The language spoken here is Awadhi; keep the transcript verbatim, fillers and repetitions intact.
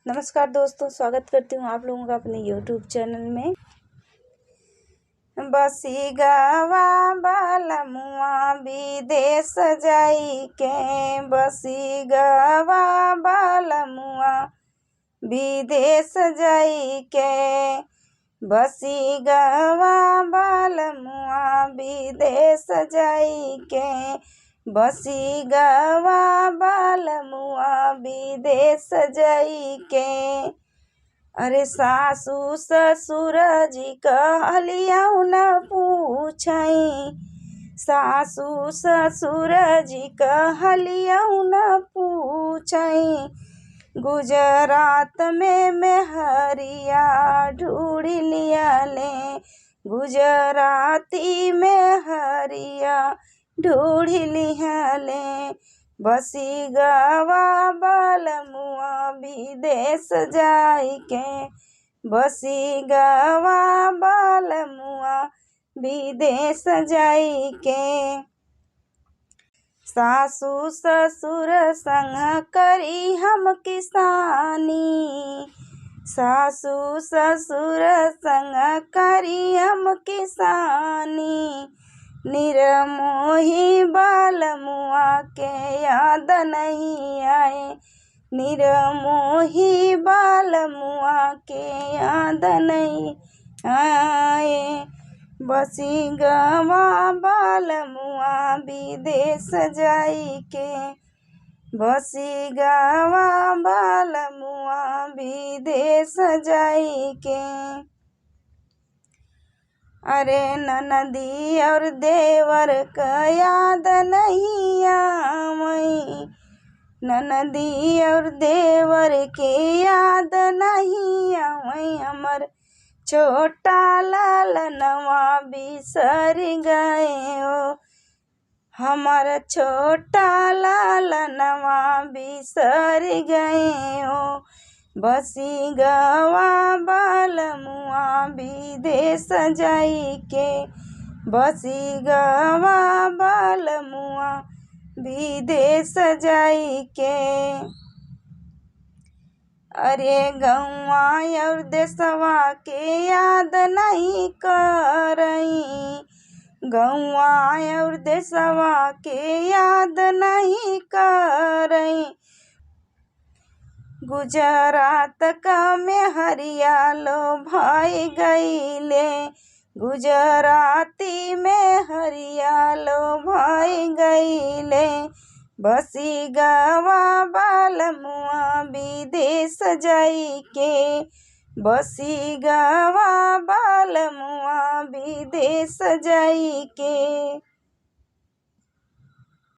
नमस्कार दोस्तों, स्वागत करती हूँ आप लोगों का अपने YouTube चैनल में। बसी गवा बलमुआ विदेश जाई के, बसी गवा बलमुआ विदेश जाई के, बसी गवा बलमुआ विदेश जाई के, बसी गवा बलमुआ विदेश जाई के। अरे सासू ससुर जी कहलियौ न पूछई, सासू ससुर जी कहलियौ न पूछई, गुजरात में मेहरिया ढूढ़ लिहले, गुजराती मेहरिया ढूढ़ लिहले। बसी गवा बलमुआ विदेश जाई के, बसी गवा बलमुआ विदेश जाई के। सासू ससुर संग करी हम किसानी, सासू ससुर संग करी हम किसानी। निरमोही बलमुआ के याद नहीं आए, निरमोही बलमुआ के याद नहीं आए। बसी गवा बलमुआ विदेश जाई के, बसी गवा बलमुआ विदेश जाई के। अरे ननदी और देवर क याद नहीं आवई, ननदी और देवर के याद नहीं आवई। हमर छोटा लालनवा बिसर गए हो, हमर छोटा लालनवा बिसर गए हो। बसी गवा बलमुआ विदेश जाई के, बसी गवा बलमुआ विदेश जाई के। अरे गौवा और देशवा के याद नहीं करई, गौवा और देशवा के याद नहीं करई। गुजरात का मेहरिया लोभाई गईले, गुजराती मेहरिया लोभाई गईले। बसी गवा बलमुआ विदेश जाई के, बसी गवा बलमुआ विदेश जाई के।